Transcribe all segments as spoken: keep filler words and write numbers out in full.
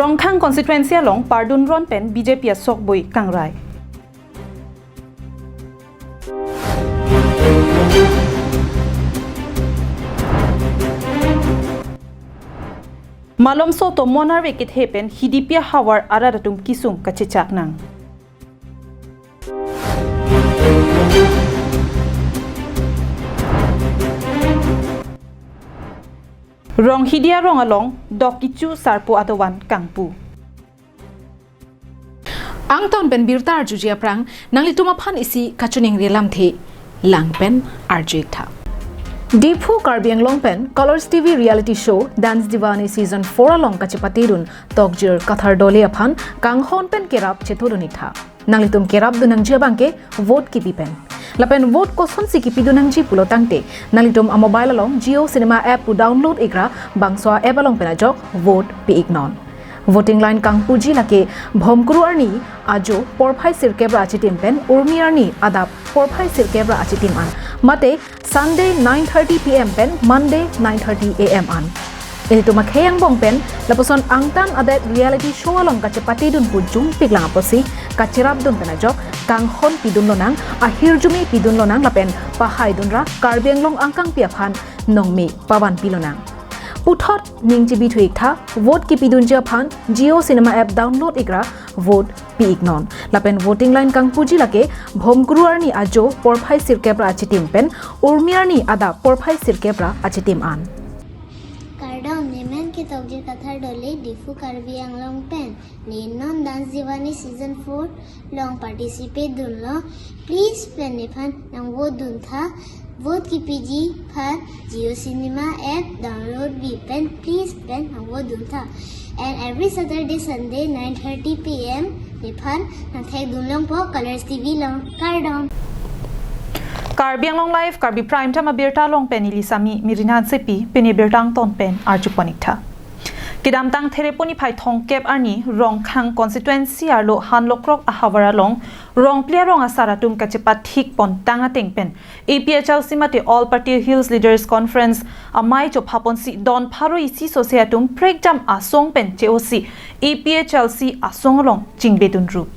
Rongkhang constituency along pardun ron pen B J P asok bui kangrai. Malomso tomon arve kethe pen Hidipi ahavar arat atum kesung kachechak nang. Ronghidi arong along dok kecho sarpo adovan kangpu. Angtan pen birta arjuji aphrang nanglitum aphan isi kachiningri alamthe lang pen arju-ik tha. Diphu Karbi Anglong pen Colors T V reality show Dance Deewani season four along kachepatedun tokjir Kathar Dole aphan kanghon pen kerap chethodun-ik tha. Nanglitum kerapdun nangji abangke vote kepi pen. Lapen vote kosonsi kepidun nangji pulo tangte, nanglitum a-mobile along Jio Cinema app pu download-ik ra bangso a-app along pen ajok vote pi-ik non. Voting line kangpuji lake Bhomkuru arni ajo porphai sirkep ra achitim pen Urmi arni adap porphai sirkep ra achitim an. Mate Sunday nine thirty P M pen Monday nine thirty A M an. Ilitum akhei angbong pen lapuson angtan adet reality show along kachepatedun pu jungpik lang apotsi kacherapdun pen ajok kanghon pidun lonang, ahirjume pidun lonang lapen pahaidun ra Karbi Anglong angkangpi aphan nongme pavanpi lonang. Puthot ning chibithu-ik tha, vote kepidunji aphan Jio Cinema app download-ik ra vote pi-ik non. Lapen voting line kangpuji lake Bhomkuru arni ajo porphai sirkep ra achitim pen Urmi arni adap porphai sirkep ra achitim an. Kardom, nemen ke Tokjir Kathar Dole, Diphu Karbi Anglong pen. Ne non Dance Deewani season four along participate dunlo. Please pen nephan nang vote dun tha. Vote kepiji aphan Jio Cinema app download bi pen please pen nang vote dun tha. And every Saturday, Sunday, nine thirty P M nephan nang thekdun longpo Colors T V along. Kardom. Karbi Anglong Live, Karbi Prime Time abirta along pen neli Sami Mirina Hansepi, pini birta angton pen arjupon-ik tha. Kedamtang Thereponi phai thomkep arni Rongkhang constituency arlo Hanlokrok ahavar along Rongphli arong asar atum kachepathik pontang ateng pen A P H L C mate All Party Hills Leaders Conference amei chophaponsi don pharo isi sose atum prekjam asong pen che-osi A P H L C asong along chingbedun rup.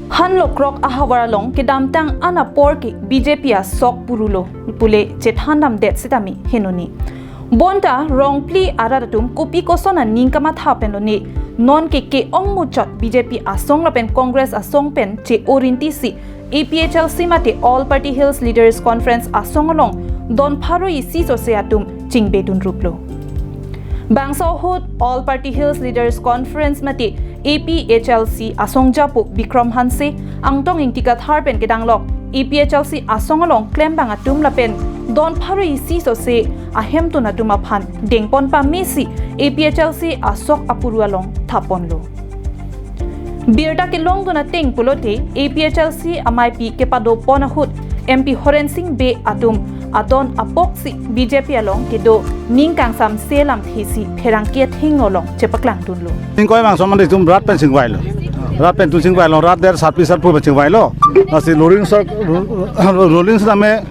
Hanlokrok ahavar along kedamtang an apor ke B J P asok purulo pule chethandamdet sitame henoni. Bonta Rongphli arat atum kopi koson aning kamatha pen lone, non ke ke-ong muchot B J P asong lapen Congress asong pen che-o rintisi A P H L C mate All Party Hills Leaders Conference asong along don pharo isi sose atum chingbedun ruplo. Bangso ahut All Party Hills Leaders Conference mate A P H L C asong japo Bikram Hanse, Angtong Ingti Kathar pen kedanglok A P H L C asong along klembang atum lapen don pharo isi sose ahemtun atum aphan dengpon pamesi A P H L C asok apuru along thaponlo. Birta kelongdun ateng pulote A P H L C ameipi kepadopon ahut M P Horen Sing Bey atum adon apoksi B J P along kedo ning kangsam selam thesi pherangke athengno along chepaklangdunlo. Ning koi bangso mande itum rat pen chingvailo. Rat pen itum chingvailo, rat der sarpi sarpo pen chingvailo. Lasi Roling Sir, Roling Sir ame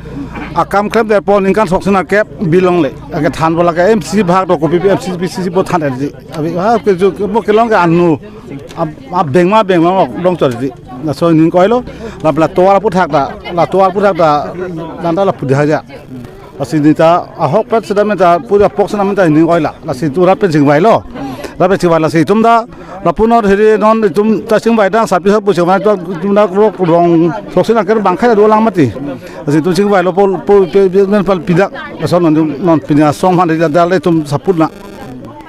akam klemdet po ningkan sok sina kep bilong le. Ake than bola ke M C bhag do kopi M C B C C bo than erji. Abi ha ke ju mo kelong ke anu. Ab, ab bengma bengma mo long chor ji. Laso ning koilo. La la tovar puthak da, la tovar puthak da, danta la pudhaja. Lasi neta ahok pet sedam neta pura pok sedam neta ning koila. Lasi tu rat pen chingvailo. Rat pen chingvailo lasi itum da lapu non hiri non itum ta chingvai dang sarpi sarpo chingvai tu itum da rok rong sok sina ker bangkhai do lang mati. Lasi itum chingvailo po po pe pe men pal pidak. Laso non non pina song han da dal itum saput na.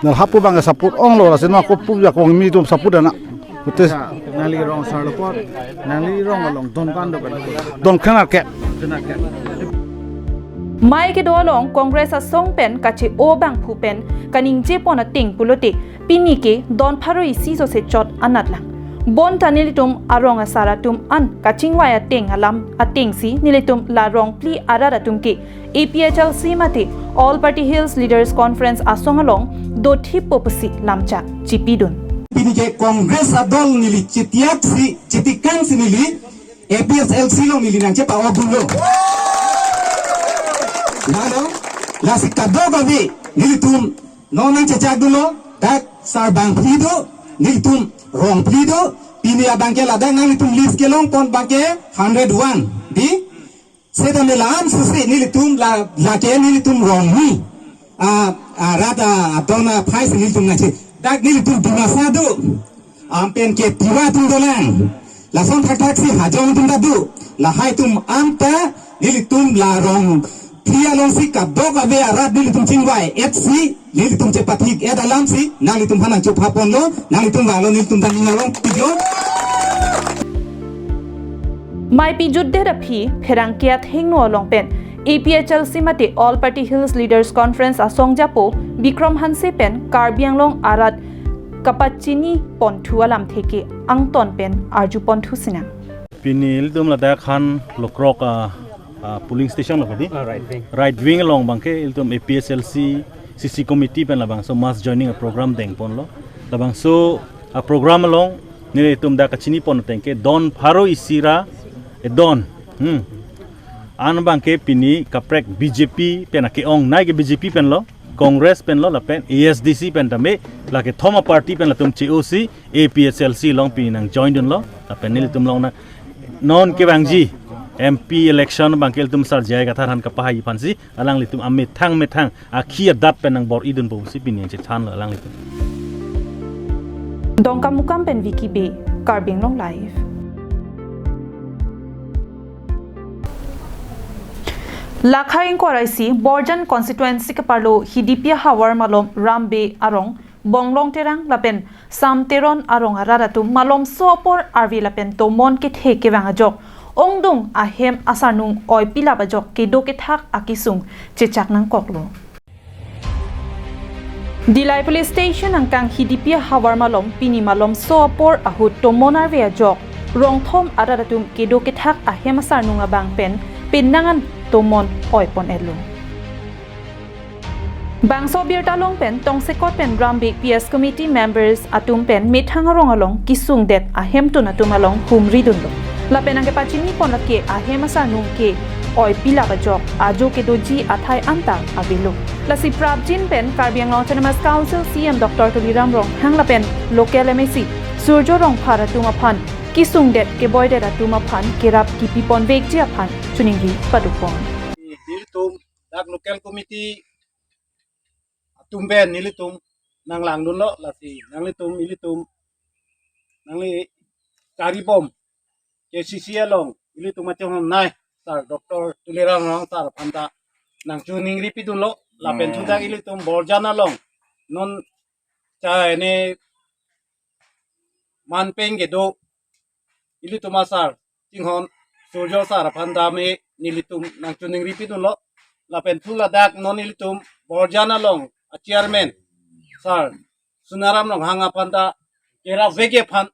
Nang hapu bang saput onglo, lasi ma kopu ya kong mi itum saput ana. Putes. Nangli rong asar lo apot, nangli rong along don kan do kan. Don kena ke. Mai kedo along Congress asong pen kache-o bangphu pen kaningjepon ateng pulote pini ke don pharo isi sose chot anat lang. Bonta nelitum arong asar atum an kachingvai ateng alam atengsi nelitum la Rongphli arat atum ke A P H L C mate All Party Hills Leaders Conference asong along dothippo pusi lamchak chipidun. Pini ke Congress adol neli chitiaksi, chitikangsi neli A P H L C along neli nangchepa-o dunlo. Lalo, lasi kadokave nelitum non nangchechak dunlo. Dak sar bang phli do, nelitum rong phli do, pini abang ke ladak nanglitum list kelong pon abang ke hundred one, di? Setame la-an susi nelitum la, lake nelitum rong ni. A, a, rat a, adon aphai si nelitum nangji. Dak nelitum Dimasa do. Ampen ke Tiwa atum dolang. Lason thakthak si Hajong atum ta do. Lahai atum anta nelitum la rong phli along si kadokave arat nelitum chingvai-et si nelitum chepathik-et alam si nanglitum aphan nangchupha ponlo, nanglitum vanglo, nelitum ta ning arong pik-lo. Maipi jutdet aphi pherangke athengno along pen A P H L C mate All Party Hills Leaders Conference asong japo Bikram Hanse pen Karbi Anglong arat kapachini ponthu alamthe ke angton pen arju ponthu sinang. Pini ilitum ladak han Lokrok a, a polling station lo kadi. Ah, right wing. Right wing along abang ke ilitum A P H L C C C committee pen labangso mass joining a program deng ponlo. Labangso a program along nelitum dak kachini pon ateng ke don pharo isi ra, e, don. Hmm. An abang ke pini kaprek B J P pen ake-ongnei ke B J P pen lo, Congress pen lo, lapen A S D C pen tame, lake thom a party pen latum che-o si A P H L C along pini nang join dunlo, lapen nelitum along na non kevangji M P election abang ke ilitum sar J I Kathar aphan kapahai aphan si alanglitum amethang methang akhi adat pen nang bor-i dunpo si pini nangchethanlo alanglitum. Dongkamukam pen Vicky Bey, Karbi Anglong Live. Lakhai ingkoi ra isi Borjan constituency keparlo Hidipi ahavar malom Ram Bey arong, Bonglong Terang lapen Sam Teron arong arat atum malomso apor arve lapen tomon kethe kevang ajok ongdung ahem asarnung oi pilap ajok kedo kethak akesung chechak nangkoklo. Dillai Police Station angkang Hidipi ahavar malom pini malomso apor ahut tomon arve ajok rongthom arat atum kedo kethak ahem asarnung abang pen penang an tomon oi pon-etlo. Bangso abirta along pen tongsekot pen Ram Bey P S committee members atum pen methang arong along kesungdet ahemtun atum along humri dunlo. Lapen nangkepachini pon lake ahem asarnung ke oi pilap ajok ajo kedoji athai anta avelo. Lasi prapjin pen Karbi Anglong Autonomous Council C M Doctor Tuliram Ronghang lapen local M A C Surjo Rongphar atum aphan kesungdet keboidet atum aphan kerap kipi ponvekji aphan choningri padopon. Nelitum dak local committee atum pen nelitum nanglang dunlo, lasi nanglitum ilitum nangli karibom K C C along ilitum achonghonnei sar Doctor Tuliram Ronghang sar aphan ta nangchoningri pidunlo, lapen thudak ilitum Borjan along non chai ne manpeng kedo ilitum asar chinghon Surjo sar aphan tame nelitum nangchoningri pidunlo, lapen thu ladak non ilitum Borjan along a chairman sar Sonaram Ronghang aphan ta kerap vekji aphan,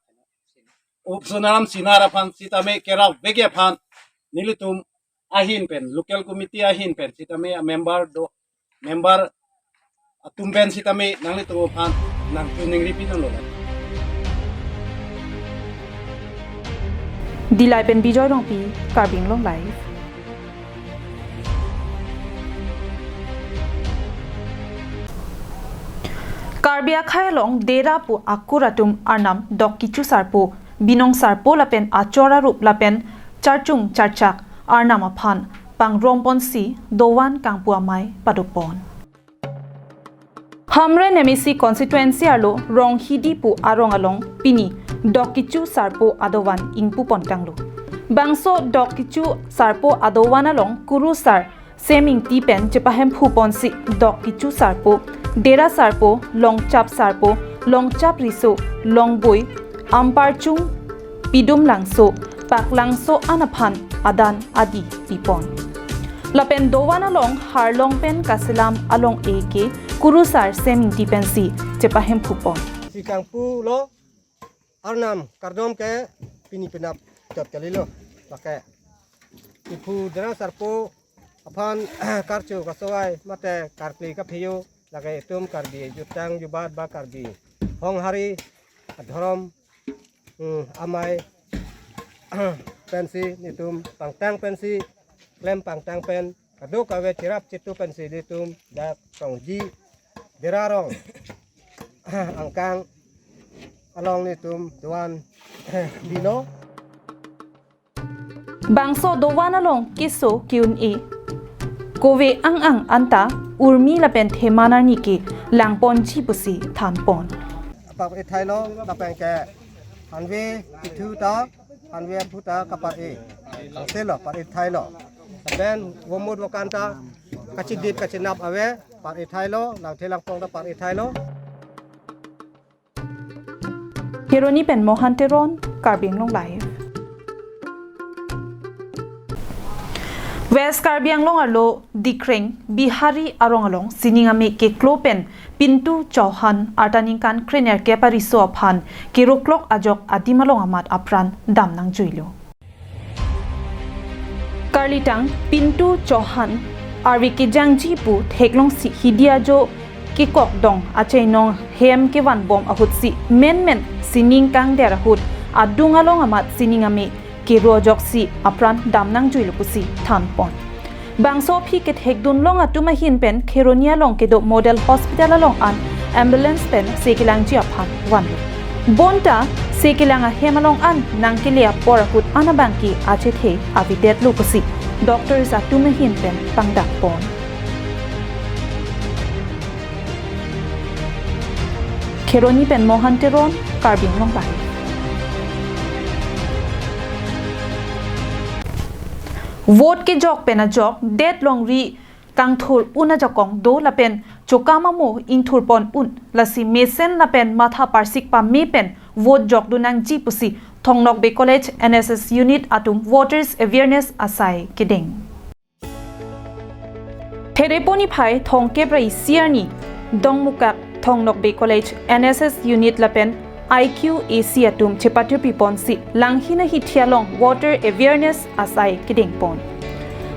up Sonaram Sinar aphan sitame kerap vekji aphan nelitum ahin pen, local committee ahin pen sitame a member do, member atum pen sitame nanglitum aphan nangchoningri pidunlo. Dillai pen Bijoy Rongpi, Karbi Anglong Live. Karbi akhei along Dera pu akur atum arnam Dok Kichu Sarpo, Binong Sarpo lapen achor arup lapen charchung charchak arnam aphan pangrum ponsi dovan kangpu amei padopon. Hamren M A C constituency arlo Ronghidi pu arong along pini Dok Kichu Sarpo adovan ingpu pontanglo. Bangso Dok Kichu Sarpo adovan along kurusar Sem Ingti pen chepahemphu ponsi Dok Kichu Sarpo, Dera Sarpo, Longchap Sarpo, Longchap Riso, Longboi, Amparchung, Pidum Langso, Pak Langso an aphan adan adi pipon. Lapen dovan along Harlong pen Kaselam along eke kurusar Sem Ingti pensi chepahemphu pon. Si kangpulo arnam kardom ke pini penap chot kalilo. Lake iphu Dera Sarpo aphan karcho kasowai mate karkli kapheyo lake itum Karbi jutang jubat ba Karbi honghari adhorom, hmm, amei pensi nelitum pangtang pensi klem pangtang pen kadokave cherap chetu pensi nelitum dak tongji Dera rong angkang along netum doan bino. Bangso doan along keso ke-un-e kove ang-ang anta urmi lapen theman arni ke langponji pusi thanpon. Par-ithailo lapen ke hanve pithu ta hanve aphu ta kapar-e. Kangselo par-ithailo. Lapen vomut vokan ta kachidip kachinap ave, par-ithailo, langthe langpong ta par-ithailo. Kheroni pen Mohan Teron, Karbi Anglong Live. West Karbi Anglong arlo Dikreng Bihari arong along sining ame keklo pen Pintu Chauhan arta ningkan krenerkep ariso aphan keroklok ajok adim along amat apran dam nangjuilo. Karlitang Pintu Chauhan arve kejangji pu theklongsi hidi ajo kekokdong achainong hem kevanbom ahutsi menmen sining kangder ahut adung along amat sining ame kero ajoksi apran dam nangjuilo pusi thanpon. Bangso aphi kethekdun long atum ahin pen Kheroni along kedo Model Hospital along an ambulance pen se kelangji aphan vanlo. Bonta se kelang ahem along an nangkele apor ahut an abangke achethe avedetlo pusi doctors atum ahin pen pangdakpon. Kheroni pen Mohan Teron, Karbi Anglong Live. Vote kejok pen ajok, det longri kangthur un ajakong do lapen chokam amo ingthurpon un, lasi mesen lapen matha parsik pame pen vote jokdun nangji pusi Thong Nokbe College N S S Unit atum voters awareness asai kedeng. Thereponi phai thongkep ra isi arni Dongmukak Thong Nokbe College N S S Unit lapen I Q A C atum chepatir piponsi Langhin ahithi along voter awareness asai kedengpon.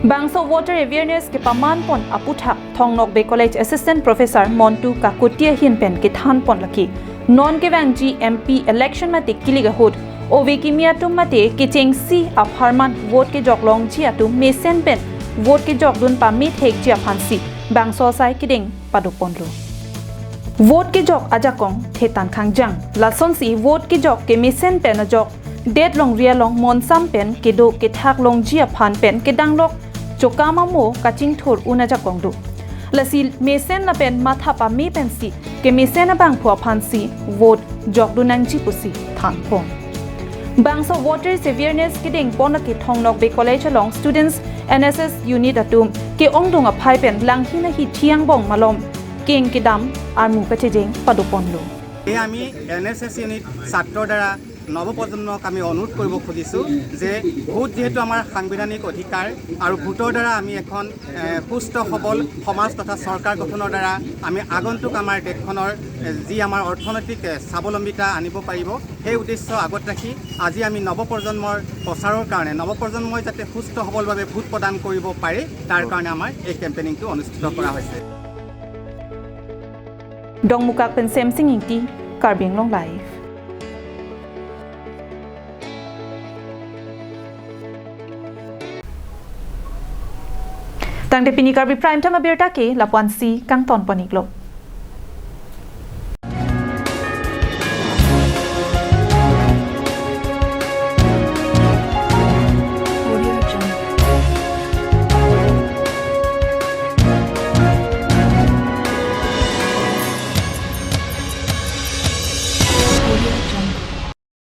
Bangso voter awareness kepamanpon aputhak Thong Nokbe College Assistant Professor Montu Kakuti ahin pen kethanpon lake, non kevangji M P election mate kilik ahut ove kimi atum mate kechengsi apharman vote kejok longji atum mesen pen vote kejokdun pame thekji aphansi bangso asai kedeng padoponlo. Vote kejok ajakong thetan khangjang, lasonsi vote kejok kemesen pen ajok det longri along monsam pen kedo kethak longji aphan pen kedanglok chokam amo kachingthur un ajakong do. Lasi mesen lapen matha pame pensi kemesen abangphu aphansi vote jokdun nangji pusi thanpon. Bangso voters awareness kedengpon lake Thong Nokbe College along students N S S unit atum ke-ongdung aphai pen Langhin ahithi angbong malom keng kedam armu kachejeng padoponlo. এই আমি N S এছ ইউনিট ছাত্ৰৰ দ্বাৰা নৱপ্ৰজন্মক আমি অনুৰোধ কৰিব খুজিছোঁ যে ভোট যিহেতু আমাৰ সাংবিধানিক অধিকাৰ আৰু ভোটৰ দ্বাৰা আমি এখন, এ, সুস্থ সবল সমাজ তথা চৰকাৰ গঠনৰ দ্বাৰা আমি আগন্তুক আমাৰ দেশখনৰ, এ, যি আমাৰ অৰ্থনৈতিক, এ, স্বাৱলম্বিতা আনিব পাৰিব, সেই উদ্দেশ্য আগত ৰাখি আজি আমি নৱপ্ৰজন্মৰ প্ৰচাৰৰ কাৰণে, নৱপ্ৰজন্মই যাতে সুস্থ সবলভাৱে ভোট প্ৰদান কৰিব পাৰে, তাৰ কাৰণে আমাৰ এই কেম্পেইনিংটো অনুষ্ঠিত কৰা হৈছে। Dongmukak pen Semsing Ingti, Karbi Anglong Live. Tangte pini Karbi Prime Time abirta ke lapu-ansi kangtonpon-iklo.